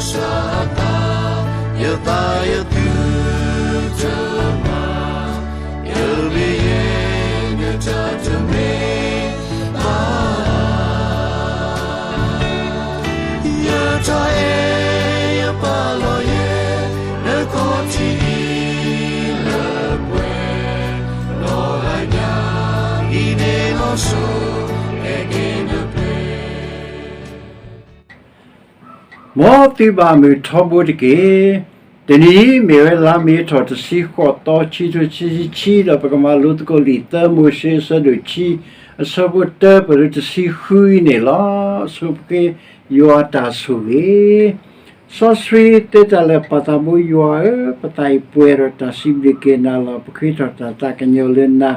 စၢ်သး, ယသးယသုတမၤ, ယမ့ၢ်ယဲ နတၢ်တမ့ၢ်ဘၣ် ယတၢ်အဲၣ်ယပာ်လီၤယဲ နခီၣ်ထံးအံၤလၢပှဲၤ, နီၢ်ဂၤညါအံၤန့ၣ်လီၤစိၤ အဲၣ်က့ၤနပှဲၤ မ်သုဘၣ်မုာ်ထီဘိတက့ၢ်. တနံၤအံၤမ့ၢ်ဝဲလါမ့ၤထီၣ်တဆံဃိးသီ ခံထိခံဆံခံ ဒီးပကမၤလိသကိးလံာ်သၢမိၤၡ့အဆၢဒိၣ်ခံ အဆၢဖိတၢပၢၢ်လၢတဆံဃုအံၤန့ၣ်လီၤ. ဆိပဃ့ယွၤတၢ်ဆိၣ်ဂ့ၤ စီဆှံတဲတၢ်လၢပၢ်သးဘိယွၤဧၢ, ပသးအံၤပှဲၤဒီးတၢ်စံးဘျုးက့ၤနၤလီၤ. ပဃ့ထီၣ်တၢ်သးကညီၤလၢနၤ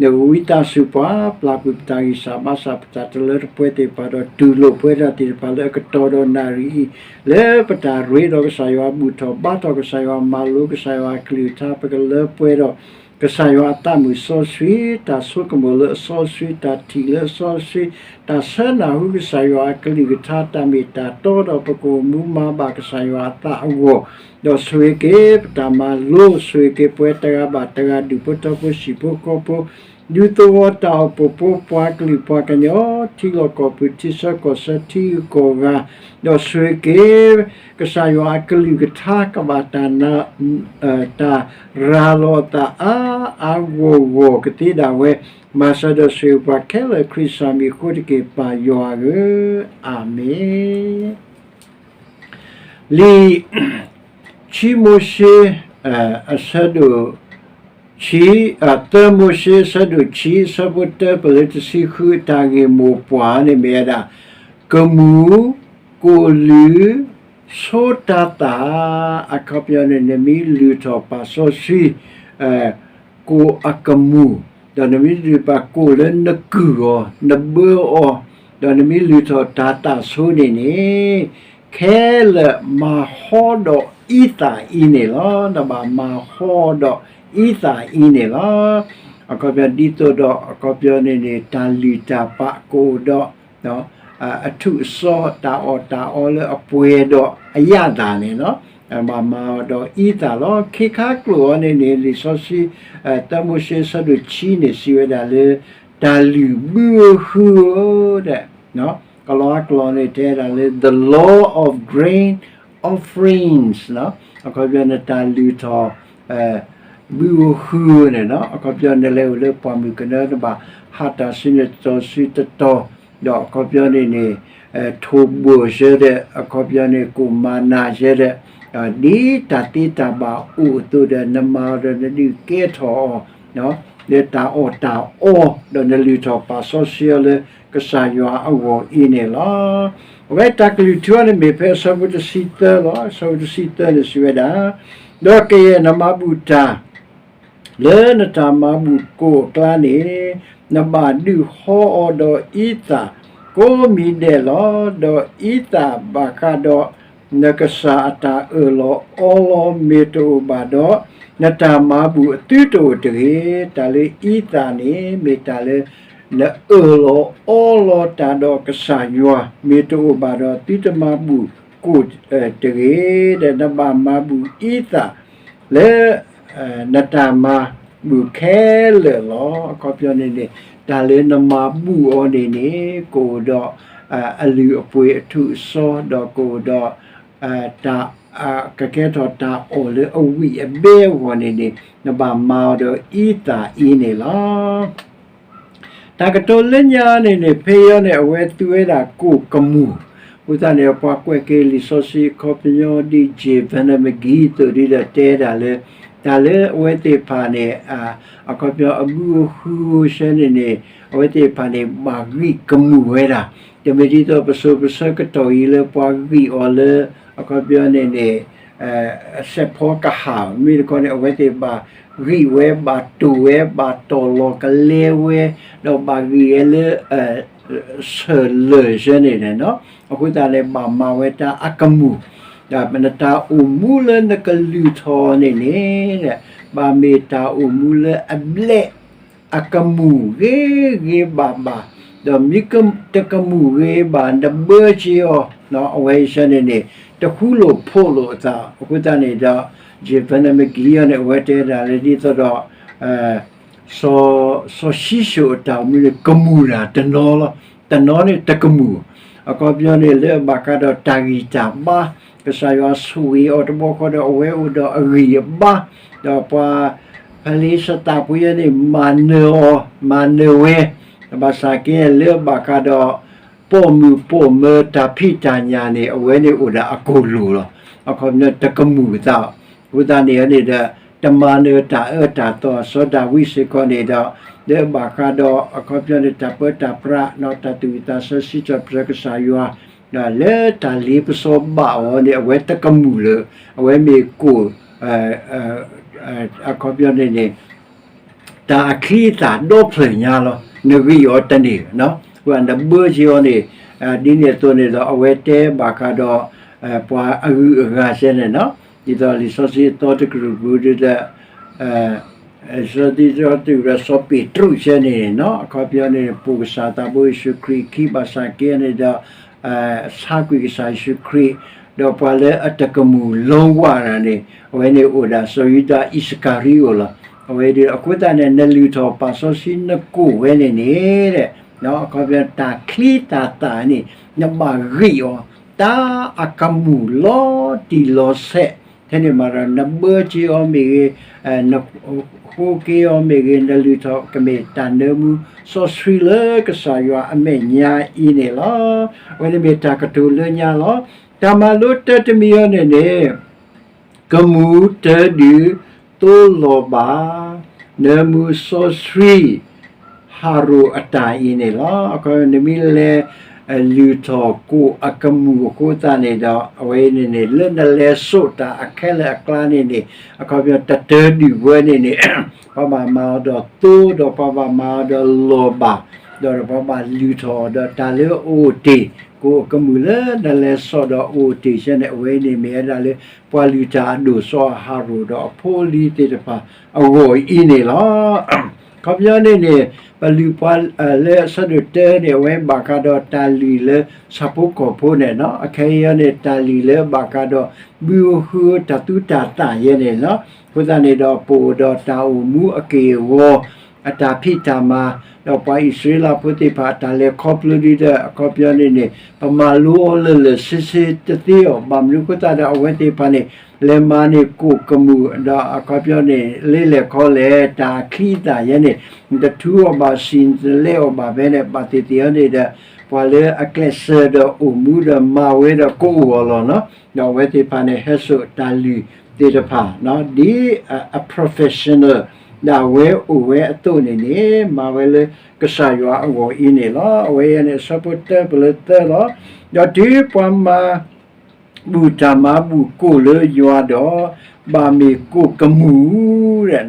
နကဝံသးစူၤပှၤ, ပျၢ်ကွံာ်ပတၢ်ဂံၢ်စၢ်ဘါစၢ် ပတၢ်တလၢတပှဲၤသ့ၣ်တဖၣ်ဒီး တူၢ်လိာ်ပဝဲဒၣ်သ့ၣ်တဖၣ်လၢအကတီၢ်ဒီးနၣ်ရံၣ်အံၤ လၢပတၢ်ရ့ဒီးကစၢ်ယွၤ ဘူၣ်ထီၣ်ဘါထီၣ်ကစၢ်ယွၤ မၤလိကစၢ်ယွၤအကလုၢ်ကထါ ပကလၢပှဲၤဒီး ကစၢ်ယွၤအသးမုာ်စီဆှံ, တၢ်ဆိကမိၣ်လၢအစီဆှံ, တၢ်ထံၣ်လၢအစီဆှံ, တၢ်ဆၢနၢ်ဟူကစၢ်ယွၤအကလုၢ်ကထါ တၢ်မ့ၢ်တၢ်တီဒီး ပကအိၣ်မူမၤဘၣ်ကစၢ်ယွၤအသးအဂီၢ် ဒီးဆိၣ်ဂ့ၤက့ၤပတၢ်မၤလိ, ဆိၣ်ဂ့ၤက့ၤပှၤတဂၤဘၣ်တဂၤ ဒူၣ်ဖိထၢဖိ ဟံၣ်ဖိဃီဖိ, ဒူသဝီတၢ်အိၣ်ဖှိၣ်ဖိ ပှၤကလုာ်ပှၤကညီ, ထံလီၢ်ကီၢ်ပူၤ ထံဆၢကီၢ်ဆၢ ထံဂုၤကီၢ်ဂၤ, ဒီးဆိၣ်ဂ့ၤက့ၤ ကစၢ်ယွၤအကလုၢ်ကထါ ကဘၣ်တၢ် တၢ်ရၤလီၤအသးအါအါဂီၢ်ဂီၢ်ကသ့ဒၣ်ဝဲ, မၤစၢၤဒီးဆိၣ်ဂ့ၤပှၤခဲလၢာ် ခရံာ်စၢ်မံၤအဃိတက့ၢ် ပၢ်ယွၤဧၢ, အၤမ့ၣ်. လံာ် ခံမိၤၡ့ အဆၢဒိၣ် ခံ, သၢမိၤၡ့ အဆၢဒိၣ်ခံ အဆၢဖိတၢပၢၢ်လၢတဆံဃု အတၢ်ဂ့ၢ်မိၢ်ပှၢ်န့ၣ်မ့ၢ်ဝဲဒၣ် ကမူၣ်, ကိၣ်လုၢ်, ဆိတၤသၣ်, အခီပညီန့ၣ် နမ့ၢ်လုၢ်ထီၣ်ပာ်စီဆှံ ကိၣ်အကမူၣ်, ဒီးနမ့ၢ်လုၢ်ပာ်ကိၣ်လၢနကုၢ်အီၤ နဘၢအီၤ, ဒီးနမ့ၢ်လုၢ်ထီၣ်တၤသၣ်ဆိန့ၣ်န့ၣ်, ခဲလၢာ်မၤဟီဒီးအံသၣ်အံၤန့ၣ်လီၤ. နဘၣ်မၤဟီဒီးအံသၣ်အံၤန့ၣ်လီၤ. အခီပညီဒ်သိးဒီး အခီပညီန့ၣ်န့ၣ် တၢ်လုၢ်တၢ်ပာ်ကအိၣ်ဒီး အထူးအစီ တၢ်အီၣ်တၢ်အီလၢအပှဲၤဒီးအယၣ်သၣ်န့ၣ်လီၤ. ဘၣ်မၤအီၤဒီးအံသၣ်လီၤ. ခ့ခါကျိာ်အီၤန့ၣ်န့ၣ် လံာ်စီဆှံ သၢမိၤၡ့ အဆၢဒိၣ်ခံန့ၣ် စံးဝဲဒၣ်လၢ တၢ်လုၢ်ဘုဧိၤဟုဧိၤဒီး ကလီၤအါကျိာ်န့ၣ် တဲဒၣ်လၢ the law of grain offerings အခီပညီန့ၣ် တၢ်လုၢ်ထီၣ် ဘုဧိၤဟုဧိၤန့ၣ်လီၤ. အခီပညီန့ၣ် လဲၤအိၣ်လၢပှၢ်မုၢ်ကနၢ နဘၣ်ဟးတၢ်စုန့ၣ်တတီၤစုတတီၤ, ဒီးအခီပညီန့ၣ်န့ၣ် ထိၣ်ဘိၣ်ဆၢဒီး အခီပညီန့ၣ် ကိၣ်မၤနၤဆၢဒီး ဒ်တၢ်သ့တၢ်ဘၣ်အိၣ်အသိးဒီး နမၤအီၤဒီးနဒုးကဲထီၣ်အီၤ လၢတၢ်အီၣ်တၢ်အီ, ဒီးနလုၢ်ထီၣ်ပာ်စီဆှံအီၤလၢကစၢ်ယွၤအဂီၢ်အံၤန့ၣ်လီၤ. အဝဲတၢ်ကလုၢ်ထူအီၤန့ၣ်မ့ၢ်ဖဲအဆၢဖိတဆံသၢလီၤ. အဆၢဖိတဆံသၢန့ၣ်စံးဝဲဒၣ်, ဒီးကယဲၢ်နမၤဘူၣ်တၢ် လၢနတၢ်မၤဘူၣ်ကိၣ်အကျါန့ၣ်, နဘၣ်ဒုးဟီအီၤဒီးအံသၣ်ကိးမံၤဒဲးလီၤ. ဒီးအံသၣ်ဘၣ်ဃးဒီး နကစၢ်အတၢ်အၢၣ်လီၤအီလီၤမ့ၢ်တအိၣ်ဘၣ်ဒီး, နတၢ်မၤဘူၣ်အသုတအိၣ်တဂ့ၤ. တၢ်လၢအံသၣ်န့ၣ် မ့ၢ်တၢ်လၢ နအၢၣ်လီၤအီလီၤတၢ်ဒီးကစၢ်ယွၤ မ့ၢ်တအိၣ်ဘၣ်ဒီး သုတမၤဘူၣ်ကိၣ်တဂ့ၤ, ဒီးနဘၣ်မၤဘူၣ်အံသၣ်လၢ နတၢ်မၤဘူၣ်ခဲလၢာ်လီၤ. အခီပညီန့ၣ်န့ၣ် တၢ်လၢနမၤဘူၣ်အီၤန့ၣ်န့ၣ် ကအိၣ်ဒီး အလုၢ်အပှ့ၤအထူးအစီ ဒီးကအိၣ်ဒီး တၢ် ကကဲထီၣ်တၢ်အီၣ်လၢအဝံၣ်အဘဲအဂီၢ်န့ၣ်န့ၣ် နဘၣ်မၤအီၤဒီးအံသၣ်အံၤန့ၣ်လီၤ. တၢ်ကတိၤလၢညါန့ၣ်န့ၣ် ဖဲအံၤန့ၣ် အဝဲသူဝဲဒၣ်ကိၣ်ကမူၣ်, အဃိသတးန့ၣ် ပှၤကွဲးက့ၤလံာ်စီဆှံအခီပညီ ဒ် J Vernon McGee အသိးဒီးတဲဒၣ်လၢ တၢ်လၢအဝဲသ့ၣ်တဖၣ်န့ၣ် အခီပညီအဘုဧိၤဟုဧိၤဆၢန့ၣ်န့ၣ် အဝဲသ့ၣ်တဖၣ်န့ၣ် ဘၣ်ဂံၢ်ကမူၣ်ဝဲဒၣ်, တမ့ၢ်ဒ်သိးပစိၤပဆၢကတီၢ်အံၤလၢပှၤဂံၢ်အီၤလၢ အခီပညီန့ၣ်န့ၣ် စဲးဖီကဟၣ် မ့ၢ်တခီန့ၣ် အဝဲသ့ၣ်ဘၣ်ဂံၢ်ဝဲ ဘၣ်တိၢ်ဝဲ ဘၣ်တီၢ်လီၤကလဲဝဲ ဒီးဘၣ်ဂံၢ်ဝဲလၢ ဆၢၣ်လၢာ်ဆၢန့ၣ်န့ၣ်လီၤ. အဃိသတးန့ၣ် ဘၣ်မၤဝဲတၢ်အကမူၣ်, ဒီးနတၢ်အိၣ်မူလၢနကလုၢ်ထီၣ်န့ၣ်န့ၣ် ဘၣ်မ့ၢ်တၢ်အိၣ်မူလၢအဘျဲၣ် အကမူၣ်ဂ့ၤဂ့ၤဘၣ်ဘၣ်, ဒီးမ့ၢ်တကမူၣ်ဂ့ၤဘၣ် နဘၢစ့အီၤ, အဝဲဆၢန့ၣ်န့ၣ် တဃူလိာ်ဖိးလိာ်အသး, အဃိသတးန့ၣ်ဒီး Jevon McGee အံၤန့ၣ် အဝဲတဲဒၣ်လၢဒ်သိးဒီး စီၤၡံၣ်စိၣ်အတၢ်အိၣ်မူန့ၣ် ကမူၣ်တၢ်တနီၤလီၤ. တနီၤန့ၣ်တကမူၣ်, အခီပညီန့ၣ် လၢအဘၣ်ဃးဒီးတၢ်ဂံၢ်တၢ်ဘါ, ကစၢ်ယွၤဆိၣ်ဂ့ၤအီၤတဘျီဃီဒီး အဝဲအိၣ်ဒီးအဂံၢ်အဘါ, ဒီးပှၤဖလ့ၡသးဖိယဲန့ၣ် မၤနၢၤအီၤ, မၤနၢၤဝဲ, ဘၣ်ဆၣ်က့လၢအဘၣ်ဃးဒီး ပိာ်မုၣ်ပိာ်မၢၤတၢ်ဖံးတၢ်ညၣ်န့ၣ် အဝဲန့ၣ်အိၣ်ဒၣ်အကိၢ်လိာ်လီၤ. အခီပညီတကမူၣ်အသး, အဃိသတးန့ၣ်န့ၣ်ဒီး တမၤနၢၤတၢ်အၢတၢ်သီ စီၤဒၤဝံးစ့ၢ်ကီးန့ၣ်ဒီး လၢအဘၣ်ဃးဒီး အခီပညီန့ၣ် တၢ်ပၢတၢ်ပြး တၢ်သူၣ်ဝံၣ်သးဆၢ စံးထီၣ်ပတြၢၤကစၢ်ယွၤ လၢတၢ်လ့ပစီဘၣ်အီၤန့ၣ် အဝဲတကမူၣ်လၢ အဝဲမ့ၢ်ကိၣ် အခီပညီန့ၣ်န့ၣ် တၢ်အချံအသၣ်ဒီဖျၢၣ်ညါလီၤ. နဂံၢ်အီၤတန့ၢ်, အဃိနဘၢစ့အီၤန့ၣ် ဒ်န့ၣ်အသိးန့ၣ်ဒီး အဝဲတဲဘၣ်ဃးဒီး ပှၤအဂုၤအဂၤစဲန့ၣ်နီၤ, ဒ်သိးလံာ်စီဆှံအသီတကတြူၢ်ပူၤဒ်ဒီး လံာ်စီဆှံအသီတကတြူၢ်ပူၤဒီး စီၤပ့းတရူးစဲန့ၣ်နီၤ, အခီပညီန့ၣ် ပိာ်ကစၢ်သးဘိယ့ၣ်ၡူးခရံာ်အခံ ဘၣ်ဆၣ်က့န့ၣ်ဒီး ဆါကွံာ်ကစၢ်ယ့ၣ်ၡူးခရံာ်, ဒီးပှၤလၢအတကမူၣ်လီဝါတၢ်န့ၣ် အဝဲန့ၣ်အိၣ်ဒၣ်စီၤယူဒၤအံၣ်စကၤရံအိၣ်လီၤ. အဝဲဒၣ် အဃိသတးန့ၣ် နလုၢ်ထီၣ်ပာ်စီဆှံနကိၣ်ဝဲန့ၣ်န့ၣ် အခီပညီတၢ်ချံတၢ်သၣ်န့ၣ် နဘၣ်ဂံၢ်အီၤ တၢ်အကမူၣ်လီၤတံၢ်လီၤဆဲး, ထဲန့ၣ်မးဒီး နဘၢစ့အီၤမ့ၢ်ဂ့ၤ, နဃိက့ၤအီၤမ့ၢ်ဂ့ၤ, နလုၢ်ထီၣ်ကမ့ၢ်တၢ်နၢမူစီဆှံလၢကစၢ်ယွၤအမဲာ်ညါအံၤန့ၣ်လီၤ. အဝဲန့ၣ်မ့ၢ်တၢ်ကတိၤလၢညါလီၤ. တၢ်မၤလိတၢတမံၤအံၤန့ၣ်န့ၣ် ကမူၣ်တၢဒုၣ်သိလီၤဘၣ် နၢမူစီဆှံ ဟးရိၣ်အတၢ်အံၤန့ၣ်လီၤ. အခီပညီ နမ့ၢ်လဲၤလုၢ်ထီၣ်ကိၣ်အကမူၣ်အဃိသတးန့ၣ်ဒီး အဝဲန့ၣ်န့ၣ် လၢနလဲၤစိာ်တၢ်အခဲလၢာ်အကျါန့ၣ်န့ၣ် အခီပညီတတၢဒုၣ်ဝဲန့ၣ်န့ၣ် ပှၤဘၣ်မၤအီၤဒီးသိ ဒီးပှၤဘၣ်မၤအီၤဒီးလီၤဘၣ်, ဒီးပှၤဘၣ်လုၢ်ထီၣ်အီၤဒီးတၢ်လၢအအိၣ်တ့ၢ်, ကိၣ်အကမူၣ်လၢနလဲၤစိာ်ဒီးအိၣ်တ့ၢ်စဲန့ၣ် အဝဲန့ၣ်မ့ၢ်ဝဲဒၣ်လၢ ပှၤလုၢ်တၢ်အဒိၣ်စီၤအၤဟရိၣ်ဒီးအဖိအလံၤသ့ၣ်တဖၣ်အဂီၢ်အံၤန့ၣ်လီၤ. အခီပညီန့ၣ်န့ၣ် ပလုၢ်ပှၤလၢအဆၢဒိၣ်တၢန့ၣ် အဝဲဘၣ်ဃးဒီးတၢ်လုၢ်လၢဆၣ်ဖိကီၢ်ဖိန့ၣ်နီၤ, အခဲအံၤန့ၣ် တၢ်လုၢ်လၢဘၣ်ဃးဒီး ဘုဧိၤဟုဧိၤတၢ်သူတၢ်သၣ်ယဲန့ၣ်လီၤ. အဃိသတးန့ၣ်ဒီး ပအိၣ်ဒီးတၢ်အိၣ်မူအက့ၢ်အဂီၤ အတၢ်ဖံးတၢ်မၤ, ဒီးပှၤအံၣ်စရ့လးဖိသ့ၣ်တဖၣ် အတၢ်လဲၤခီဖျိဒ်ဒီး အခီပညီန့ၣ်န့ၣ် ပမၤလိအီၤလၢာ်လၢာ်ဆ့ဆ့တသ့အီၤ, ဘၣ်မနုၤအဃိသတးဒီး အဝဲသ့ၣ်တဖၣ်န့ၣ် လဲၤမၤန့ၢ်ကိၣ်ကမူၣ် ဒီးအခီပညီန့ၣ် လၢလဲၤခီလဲၣ် တၢ်အချံအသၣ်ယဲန့ၣ် နတထူအီၤဘၣ်ဆံး နတလဲအီၤဘၣ်ဖဲန့ၣ် ဘၣ်သ့ၣ်သ့ၣ်အီၤန့ၣ်ဒီး ပှၤလၢအကျဲးစၢးဒီးအိၣ်မူဒီးမၤဝဲဒီးကအိၣ်အီၤလီၤနီၤ. ဒီးအဝဲသ့ၣ်တဖၣ်န့ၣ် ဟဲစိာ်တၢ်လုၢ်သ့ၣ်တဖၣ် ဒ်အ professional ဒၣ်ဝဲအိၣ်ဝဲအသိးန့ၣ်န့ၣ် မၤဝဲလၢကစၢ်ယွၤအဂီၢ်အံၤန့ၣ်လီၤ. အဝဲအံၤန့ၣ် အဆၢဖိတၢပလၢသၢလီၤ. ဒီးတုၤပှၤမၤ ဘူၣ်တၢ်မၤဘူၣ်ကိၣ်လၢယွၤဒီး ဘၣ်မ့ၢ်ကိၣ်ကမူၣ်,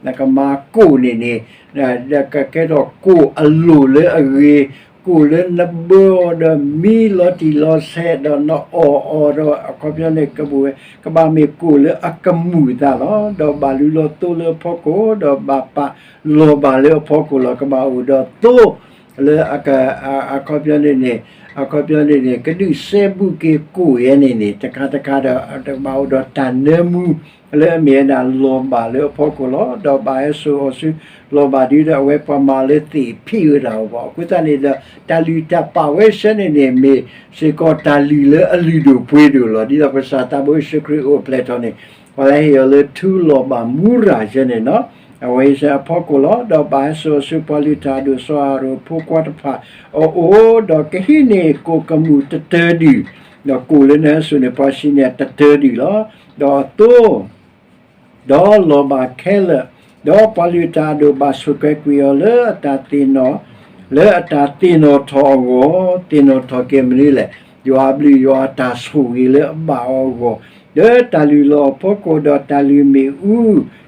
နကမၤကိၣ်န့ၣ်န့ၣ် ကကဲထီၣ်ကိၣ်အလိၣ်လၢအဂ့ၤ, ကိၣ်လၢနဘၢအီၤဒီးမံလီၤတံၢ်လီၤဆဲးဒီးနအီၣ်အီၤဒီး အခီပညီန့ၣ် ကဘၣ်ဝဲ ကဘၣ်မ့ၢ်ကိၣ်လၢအကမူၣ်အသးလီၤ. ဒီးဘၣ်လူလီၤသိလၢအဖီခိၣ် ဒီးဘၣ်ပာ်လီၤဘၣ်လၢအဖီခိၣ်လီၤ. ကဘၣ်အိၣ်ဒီးသိ လၢ အခီပညီန့ၣ်န့ၣ် အခီပညီန့ၣ်န့ၣ် ကဒုးစဲဘူးက့ၤကိၣ်ယဲန့ၣ်န့ၣ် တခါတခါဒီး တကဘၣ်အိၣ်ဒီးတၢ်နၢမူ လၢအမ့ၢ်ဝဲဒၣ်လီၤဘၣ်လၢအဖီခိၣ်လီၤ. ဒီးဘၣ်ဟဲစိာ်အီၤဆူလီၤဘၣ်ဒ်ဒီး အဝဲပှၤမၤလၢသ့ၣ်ဖံးဝဲဒၣ်အီၤဘၣ်. အဃိသတးန့ၣ်ဒီး တၢ်လုၢ်တၢ်ပာ်ဝဲဆၢန့ၣ်န့ၣ် မ့ၢ်စ့ၢ်ကီးတၢ်လုၢ်လၢအလုၢ်ဒိၣ်ပှ့ၤဒိၣ်လီၤ. ဒ်သိးကစၢ်သးဘိယ့ၣ်ၡူးခရံာ်အိၣ်ဖျဲၣ်ထီၣ်န့ၣ် ပှၤလၢဟ့ၣ်အီၤလၢထူလီၤဘၣ်မူရၤယဲန့ၣ်နီၤ, အဝဲအံၤစ့ၢ်အဖီခိၣ်လီၤ. ဒီးဘၣ်ဟဲစိာ်အီၤဆူပှၤလုၢ်တၢ်အဒိၣ်စီၤအၤဟရိၣ်ဖိခွါတဖၣ်အအိၣ်, ဒီးကဟံးန့ၢ်ကိၣ်ကမူၣ်တတၢဒုၣ်, ဒီးကိၣ်လၢနဟဲစိာ်န့ၣ် ပှၤစံးန့ၢ်တတၢဒုၣ်လီၤ. ဒီးအသိ ဒီးလီၤဘၣ်ခဲလၢာ်, ဒီးပှၤလုၢ်တၢ်အဒိၣ်ဘၣ်ဆိၣ်ကဲၤကွံာ်အီၤလၢအတၢ်သ့ၣ်နီၣ်, လၢအတၢ်သ့ၣ်နီၣ်ထီၣ်အဂီၢ်, သ့ၣ်နီၣ်ထီၣ်က့ၤမနုၤလဲၣ်, ယွၤအဘျုးယွၤအတၢ်ဆိၣ်ဂ့ၤလၢအဘၣ်အီၤအဂီၢ်, လၢတၢ်လုၢ်လီၤအဖီခိၣ်ဒီးတၢ်လုၢ်မ့ၣ်အူ,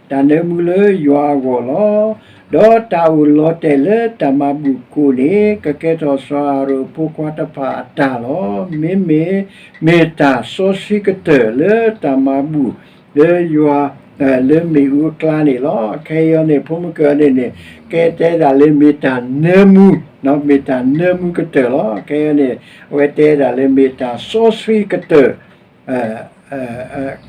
တၢ်နၢမူလၢယွၤအဂီၢ်လီၤ. ဒီးတၢ်အိၣ်လီၤတဲာ်လၢတၢ်မၤဘူၣ်ကိၣ်န့ၣ် ကကဲထီၣ်စီၤအၤဟရိၣ်အဖိခွါတဖၣ်အတၢ်လီၤ. မ့မ့ၢ် မ့ၢ်တၢ်စီဆှံကတၢၢ်လၢတၢ်မၤဘူၣ်လၢယွၤ လၢမ့ၣ်အူအကျါန့ၣ်လီၤ. ခဲအံၤန့ၣ် ဖိမုၣ်ကၢန့ၣ်န့ၣ် ကဲတဲဒၣ်လၢမ့ၢ်တၢ်နၢမူ, မ့ၢ်တၢ်နၢမူကတၢၢ်လီၤ. ခဲအံၤန့ၣ် အဝဲတဲဒၣ်လၢမ့ၢ်တၢ်စီဆှံကတၢၢ်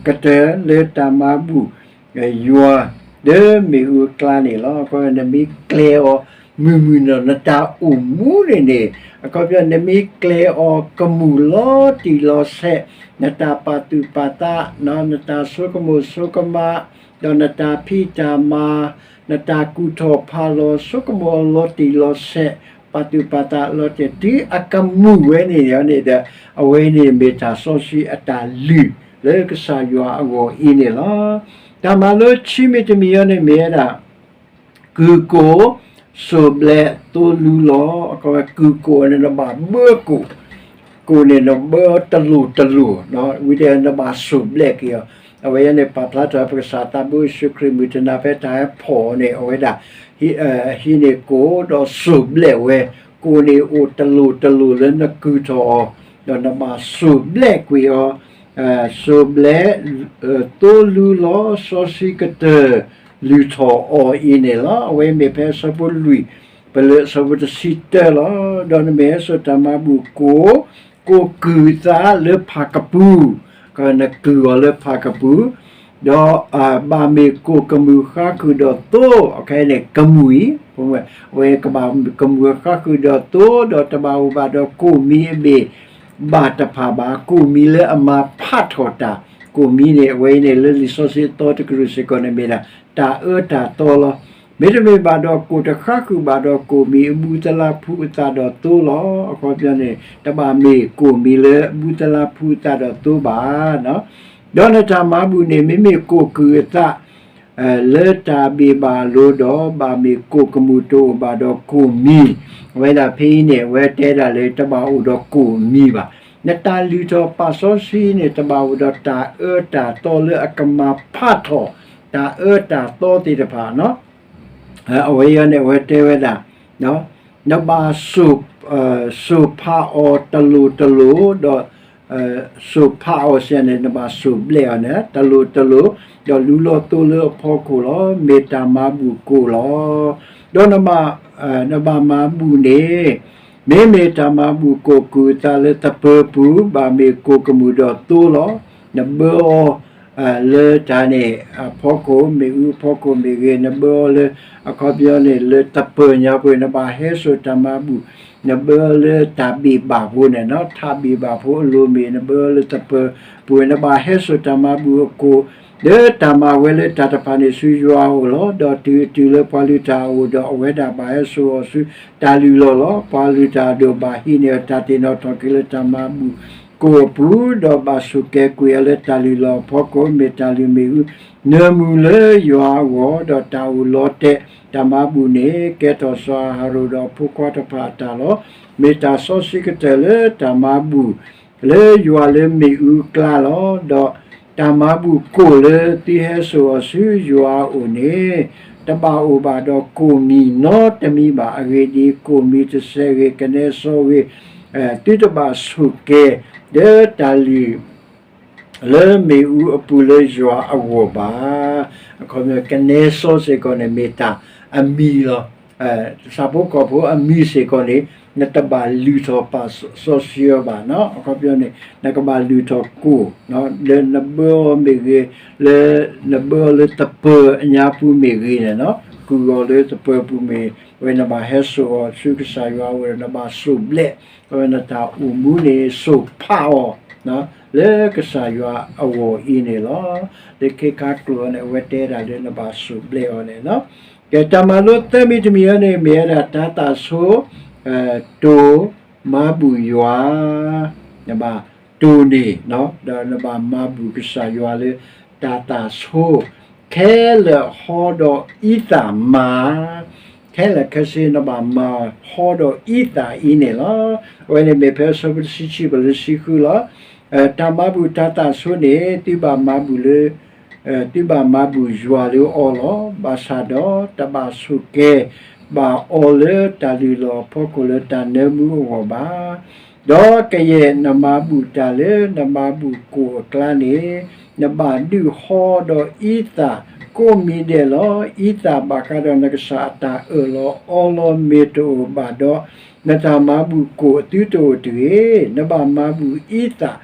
ကတၢၢ်လၢတၢ်မၤဘူၣ်ယွၤ လၢမ့ၣ်အူအကျါန့ၣ်လီၤ. နမ့ၢ်ကျဲအီၤမုၢ်မုၢ်နီၢ် နတၢ်အိၣ်မူန့ၣ်န့ၣ် အခီပညီ နမ့ၢ်ကျဲအီၤကမူၣ်လီၤတံၢ်လီၤဆဲး, နတၢ်ပာ်သူၣ်ပာ်သး, နတၢ်ဆိကမိၣ်ဆိကမး, ဒီးနတၢ်ဖံးတၢ်မၤ, နတၢ်ကူၣ်ထီၣ်ဖးလီၤ ဆိကမိၣ်လီၤတံၢ်လီၤဆဲး, ပာ်သူၣ်ပာ်သးလီၤတံၢ် တုၤအကမူၣ်ဝဲန့ၣ်န့ၣ်ဒီး အဝဲန့ၣ်မ့ၢ်တၢ်စီဆှံအတၢ်လုၢ်လၢကစၢ်ယွၤအဂီၢ်အံၤန့ၣ်လီၤ. တၢ်မၤလိခံမံၤတမံၤအံၤန့ၣ်မ့ၢ်ဝဲဒၣ် ကုၢ်ကိၣ်, စိၢ်ဘျဲး, သိလူလီၤ. အခီပညီ ကုၢ်ကိၣ်န့ၣ် နဘၣ်ဘၢကိၣ်, ကိၣ်န့ၣ်နဘၢတလိၤတလိၤ, ဝံၤဒီးနဘၣ်စိၢ်ဘျဲးက့ၤအီၤ. အဝဲအံၤန့ၣ် ပာ်ဖျါထီၣ်ပကစၢ်သးဘိယ့ၣ်ၡူးခရံာ်မုၢ်တနၤဖဲတၢ်ဟဲဖီၣ်အီၤန့ၣ် အဝဲဒၣ် ဟံးန့ၢ်ကိၣ်ဒီးစိၢ်ဘျဲးဝဲ, ကိၣ်န့ၣ်အိၣ်တလိၤတလိၤလၢနကုၢ်ထီၣ်အီၤ, ဒီးနဘၣ်စိၢ်ဘျဲးကွံာ်အီၤ, စိၢ်ဘျဲး, သိလူလီၤ စီဆှံကတၢၢ် လုၢ်ထီၣ်အီၤအံၤန့ၣ်လီၤ. အဝဲမ့ၢ်ဖဲအဆၢဖိလွံၢ် ပလၢအဆၢဖိတဆံတၢလီၤ. ဒီးနမ့ၢ်ဟဲစိာ်တၢ်မၤဘူၣ်ကိၣ်, ကိၣ်ကုၢ်အသးလၢဖးကပူၤ, နကုၢ်အီၤလၢဖးကပူၤ, ဒီးဘၣ်မ့ၢ်ကိၣ်ကမူၣ်ဃါဃုာ်ဒီးသိ, ခဲအံၤန့ၣ် ကမူၣ်အံၤ, အဝဲကဘၣ်ကမူၣ်ဃါဃုာ်ဒီးသိ, ဒီးတဘၣ်အိၣ်ဘၣ်ဒီးကိၣ်မံၤအဘ့ၣ် ဘၣ်တဖၣ်ဘၣ်, ကိၣ်မံၤလၢအမၤဖးထီၣ်တၢ်, ကိၣ်မံၤန့ၣ် အဝဲအံၤန့ၣ် လၢလံာ်စီဆှံအသီတကတြူၢ်စ့ၢ်ကီးန့ၣ်မ့ၢ်ဒၣ် တၢ်အၢတၢ်သီလီၤ. မ့တမ့ၢ်ဘၣ်ဒီးကိၣ်တဃါဃုာ်ဘၣ်ဒီးကိၣ်မံၤအဘူးသလါဖှူအသးဒီးသိလီၤ. အခီပညီန့ၣ် တဘၣ်မ့ၢ်ကိၣ်မံၤလၢအဘူးသလါဖှူအသးဒီးသိဘၣ်. ဒီးနတၢ်မၤဘူၣ်န့ၣ် မ့မ့ၢ်ကိၣ်ကုၢ်အသး လၢတၢ်ဘ့ၣ်ဘၣ်အလိၤဒီး ဘၣ်မ့ၢ်ကိၣ်ကမူၣ်တအိၣ်ဘၣ်ဒီးကိၣ်မံၤ, အဝဲဒၣ်ဖဲအံၤန့ၣ် အဝဲတဲဒၣ်လၢတဘၣ်အိၣ်ဒီးကိၣ်မံၤဘၣ်. နတၢ်လုၢ်ထီၣ်ပာ်စီဆှံန့ၣ် တဘၣ်အိၣ်ဒီးတၢ်အၢတၢ်သီလၢအကမၤဖးထီၣ် တၢ်အၢတၢ်သီသ့ၣ်တဖၣ် အဝဲအံၤန့ၣ် အဝဲတဲဝဲဒၣ် နဘၣ်စိာ်ဖးအီၤတလိၤတလိၤ, ဒီးစိာ်ဖးအီၤစ့ၢ်န့ၣ် နဘၣ်စိာ်ဘျဲးအီၤန့ၣ် တလိၤတလိၤ, ဒီးလူလီၤသိလၢအဖီခိၣ်လီၤ. မ့ၢ်တၢ်မၤဘူၣ်ကိၣ်လီၤ. ဒီးနဘၣ်မၤဘူၣ်န့ၣ် မ့မ့ၢ်တၢ်မၤဘူၣ်ကိၣ်ကုၢ်အသးလၢသပၢၤပူၤ ဘၣ်မ့ၢ်ကိၣ်ကမူၣ်ဒီးသိလီၤ. နဘၢအီၤ လၢတၢ်န့ၣ်အဖီခိၣ် မ့ၣ်အူအဖီခိၣ်မ့ၢ်ဂ့ၤ, နဘၢအီၤလၢ အခီပညီန့ၣ် လၢသပၢၤညါပူၤ နဘၣ်ဟဲစိာ်တၢ်မၤဘူၣ်, နဘၢအီၤလၢတၢ်ဘ့ၣ်ဘၣ်ဖိန့ၣ် ထးဘ့ၣ်ဘၣ်ဖိအလိၤမ့ၢ် နဘၢအီၤလၢသပၢၤပူၤ နဘၣ်ဟဲစိာ်တၢ်မၤဘူၣ်အကိၣ် လၢတၢ်မၤဝဲလၢတၢ်တဖၣ်န့ၣ်ဆူယွၤအအိၣ်လီၤ. ဒီးတုၤအတုၤလၢပှၤလုၢ်တၢ်အအိၣ်ဒီး အဝဲဒၣ်ဘၣ်ဟဲစိာ်အီၤဆူတၢ်လုၢ်လီၢ်လီၤ. ပှၤလုၢ်တၢ်အဒိၣ်ဘၣ်ဟံးန့ၢ်အီၤတၢ်သ့ၣ်နီၣ်ထီၣ်က့ၤလၢတၢ်မၤဘူၣ်ကိၣ်အပူၤ, ဒီးဘၣ်ဆိၣ်ကဲၤကွံာ်အီၤလၢတၢ်လုၢ်လီၢ်အဖီခိၣ် မ့ၢ်တၢ်လုၢ်မ့ၣ်အူ နၢမူလၢယွၤအဂီၢ်, ဒီးတၢ်အိၣ်လီၤတဲာ်တၢ်မၤဘူၣ်န့ၣ် ကဲထီၣ်စီၤအၤဟရိၣ်ဒီးအဖိခွါတဖၣ်အတၢ်လီၤ. မ့ၢ်တၢ်စီဆှံကတၢၢ်လၢတၢ်မၤဘူၣ် လၢယွၤလၢမ့ၣ်အူအကျါလီၤ. ဒီးတၢ်မၤဘူၣ်ကိၣ်လၢသုဟဲစိာ်အီၤဆူယွၤအအိၣ်န့ၣ် တဘၣ်အိၣ်ဘၣ်ဒီးကိၣ်မံၤနီတမံၤဘၣ်. အဂ့ၢ်ဒ်အံၤ, ကိၣ်မံၤတစဲးဂ့ၤ, ကနဲစီဂ့ၤ, သုတဘၣ်ဆိၣ်ကဲၤ ဒီးတၢ်လုၢ် လၢမ့ၣ်အူအပူၤလၢယွၤအဂီၢ်ဘၣ်. အခီပညီ ကနဲစီစ့ၢ်ကီးန့ၣ် မ့ၢ်တၢ်အမံၤလီၤ. ဆၣ်ဖိကီၢ်ဖိအမံၤစ့ၢ်ကီးန့ၣ် နတဘၣ်လုၢ်ထီၣ်ပာ်စီဆှံအီၤဘၣ်. အခီပညီန့ၣ် နကဘၣ်လုၢ်ထီၣ်ကိၣ် လၢနဘၢအီၤမ့ၢ်ဂ့ၤ, လၢနဘၢအီၤလၢသပၢၤအညါပူၤမ့ၢ်ဂ့ၤန့ၣ်, ကုၢ်အီၤလၢသပၢၤပူၤမ့ၢ်ဝဲ နဘၣ်ဟဲစိာ်အီၤဆူကစၢ်ယွၤအအိၣ်ဒီး နဘၣ်စိၣ်ဘျဲး, နတၢ်အိၣ်မူန့ၣ် စိၣ်ဖးအီၤ လၢကစၢ်ယွၤအဂီၢ်အံၤန့ၣ်လီၤ. လၢခံခါကျိာ်န့ၣ် အဝဲတဲဒၣ်လၢနဘၣ်စိၣ်ဘျဲးအီၤန့ၣ်လီၤ. ကဲ တၢ်မၤလိသၢမံၤတမံၤအံၤန့ၣ် မ့ၢ်ဝဲဒၣ်တၢ်သးဆိ တိၢ်မၤဘူၣ်ယွၤ, နဘၣ်တိၢ်န့ၢ် ဒီးနဘၣ်မၤဘူၣ်ကစၢ်ယွၤလၢတၢ်သးဆိ, ခဲလၢာ်ဟီဒီးအံသၣ်မၤ, ခဲလၢာ်ခဲဆ့ နဘၣ်မၤဟီဒီးအံသၣ်အံၤန့ၣ်လီၤ. အဝဲန့ၣ်မ့ၢ်ဖဲအဆၢဖိတဆံခံ ပလၢဆံဃုလီၤ. တၢ်မၤဘူၣ်တၢ်သးဆိန့ၣ် သုဘၣ်မၤဘူၣ်လၢ သုဘၣ်မၤဘူၣ်ယွၤလၢအီလီၤ. ဘၣ်ဆၣ်ဒီးတဘၣ်ဆိၣ်ကဲၤဘၣ်အီၤလၢတၢ်လုၢ်လီၢ်အဖီခိၣ်လၢတၢ်နၢမူအဂီၢ်ဘၣ်. ဒီးကယဲၢ်နမၤဘူၣ်တၢ်လၢနမၤဘူၣ်ကိၣ်အကျါန့ၣ် နဘၣ်ဒုးဟီဒီးအံသၣ်ကိးမံၤဒဲးလီၤ. အံသၣ်ဘၣ်ဃးဒီးနကစၢ်အတၢ်အၢၣ်လီၤအီလီၤမ့ၢ်တအိၣ်ဘၣ်ဒီး, နတၢ်မၤဘူၣ်ကိၣ်အသုတအိၣ်တဂ့ၤ. နဘၣ်မၤဘူၣ်အံသၣ်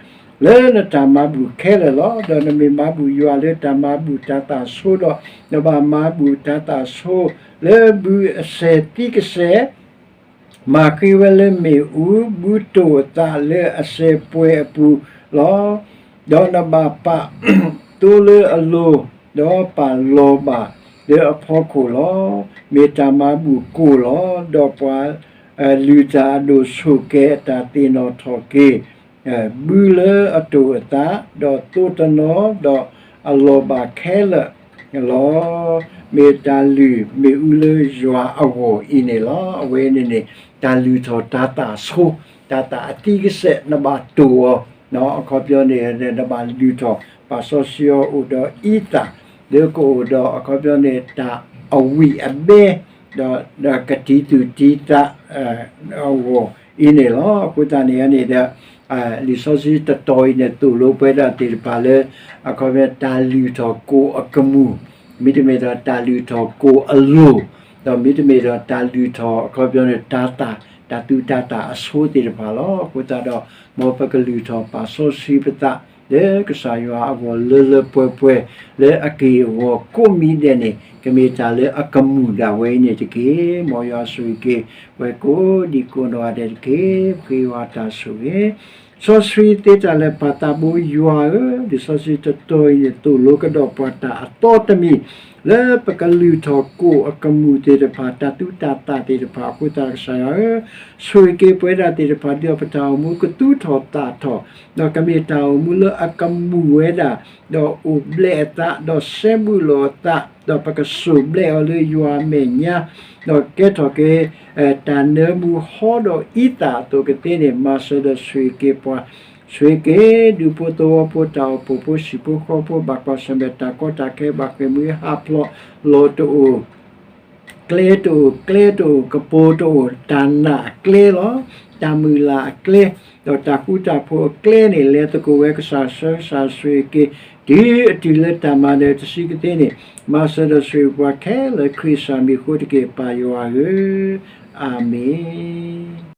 လၢနတၢ်မၤဘူၣ်ခဲလၢာ်လီၤ. ဒီးနမ့ၢ်မၤဘူၣ်ယွၤလၢတၢ်မၤဘူၣ်တၤသၣ်ဆိဒီး, နဘၣ်မၤဘူၣ်တၤသၣ်ဆိလၢဘုအစဲၤသံကစဲၤ မၤဃ့ဝဲလၢမ့ၣ်အူ, ဘုတိၢ်အသးလၢအစဲၤပှဲၤအပူၤလီၤ. ဒီးနဘၣ်ပာ်သိလၢအလိၤ, ဒီးပာ်လီၤဘၣ်လၢအဖီခိၣ်လီၤ. မ့ၢ်တၢ်မၤဘူၣ်ကိၣ်လီၤ. ဒီးပှၤလုၢ်တၢ်အဒိၣ်ဆိၣ်ကဲၤအတၢ်သ့ၣ်နီၣ်ထီၣ်က့ၤ ဘုလၢအတိၢ်အသး, ဒီးသိတနီၤ, ဒီးအလီၢ်ဘၣ်ခဲလၢာ်လီၤ. မ့ၢ်တၢ်လုၢ်မ့ၣ်အူလၢယွၤအဂီၢ်အံၤန့ၣ်လီၤ. အဝဲန့ၣ်န့ၣ် တၢ်လုၢ်ထီၣ်တၤသၣ်ဆိ, တၤသၣ်အသံကစဲး နဘၣ်တိၢ်အီၤ, အခီပညီန့ၣ် နဘၣ်လုၢ်ထီၣ်ပာ်စီဆှံအီၤအိၣ်ဒီးအံသၣ်, လၢကအိၣ်ဒီးအခီပညီန့ၣ် တၢ်အဝံၣ်အဘဲ ဒီး ဒီးကတံၤသူၣ်တံၤသး အဂီၢ်အံၤန့ၣ်လီၤ. အဃိသတးန့ၣ်န့ၣ်ဒီး လံာ်စီဆှံတတီၤအံၤန့ၣ် သိၣ်လိပှၤဒၣ်သ့ၣ်တဖၣ်လၢ အခီပညီတၢ်လုၢ်ထီၣ်ကိၣ်အကမူၣ်, မ့တမ့ၢ်ဒီးတၢ်လုၢ်ထီၣ်ကိၣ်အလိၤ, ဒီးမ့တမ့ၢ်ဒီးတၢ်လုၢ်ထီၣ်အခီပညီန့ၣ် တၤသၣ်, တၢ်သူတၤသၣ်အဆိသ့ၣ်တဖၣ်လီၤ. အဃိသတးဒီး မ်ပကလုၢ်ထီၣ်ပာ်စီဆှံပသး လၢကစၢ်ယွၤအဂီၢ်လၢလၢပှဲၤပှဲၤ လၢအက့ၢ်အဂီၤကိးမံၤဒဲးန့ၣ် ကမ့ၢ်တၢ်လၢအကမူၣ်ဒၣ်ဝဲအံၤန့ၣ်တက့ၢ်. မ်ယွၤဆိၣ်ဂ့ၤက့ၤ ပှၤကိးဒံးကိးနီၢ်ဂၤဒဲးတက့ၢ်. ပဃ့ယွၤတၢ်ဆိၣ်ဂ့ၤ စီဆှံသ့တၢ်လၢာ်ပၢ်သးဘိယွၤဧၢ, လံာ်စီဆှံတတီၤအံၤန့ၣ် သိၣ်လိကဒီးပှၤတၢ်အသီတမံၤ လၢပကလုၢ်ထီၣ်ကိၣ်အကမူၣ်သ့ၣ်တဖၣ် တၢ်သူတၤသၣ်သ့ၣ်တဖၣ်အဃိသတး ကစၢ်ယွၤဧၢ, ဆိၣ်ဂ့ၤက့ၤပဝဲဒၣ်သ့ၣ်တဖၣ် ဒ်သိးပတၢ်အိၣ်မူကသူၣ်ထီၣ်သၣ်ထီၣ်, ဒီးကမ့ၢ်တၢ်အိၣ်မူလၢအကမူၣ်ဝဲဒၣ်, ဒီးအိၣ်ဘျဲးအသး, ဒီးစဲဘူးလိာ်အသး, ဒီးပကစိာ်ဘျဲးအီၤလၢယွၤအမဲာ်ညါ, ဒီးကဲထီၣ်က့ၤ တၢ်နၢမူဟီဒီးအံသၣ်အသိးကသ့န့ၣ် မၤစၢၤဒီးဆိၣ်ဂ့ၤက့ၤပှၤ, ဆိၣ်ဂ့ၤက့ၤဒူဖိသဝီဖိ တၢ်အိၣ်ဖှိၣ်ဖိ ဟံၣ်ဖိဃီဖိ ဘၣ်ကွၢ်ဆၢၣ်မဲာ်တၢ်ကီတၢ်ခဲ ဘၣ်ဃ့ၢ်မှံဟးဖျိး လီၢ်တအိၣ် ကျဲတအိၣ်, ကျဲတအိၣ်, ကပိၤတအိၣ်, တၢ်နာ်အကျဲလီၤ, တၢ်မုၢ်လၢ်အကျဲ, ဒီးတၢ်ဃူတၢ်ဖိးအကျဲန့ၣ် လဲၤသကိးဝဲကစၢ်ဆၢကစၢ်ဆိၣ်ဂ့ၤက့ၤ တုၤအတုၤလၢတၢ်မၤနၢၤတဆံကသ့န့ၣ် မၤစၢၤဒီးဆိၣ်ဂ့ၤပှၤခဲလၢာ် ခရံာ်ကစၢ်မံၤအဃိတက့ၢ် ပၢ်ယွၤဧၢ, အၤမ့ၣ်.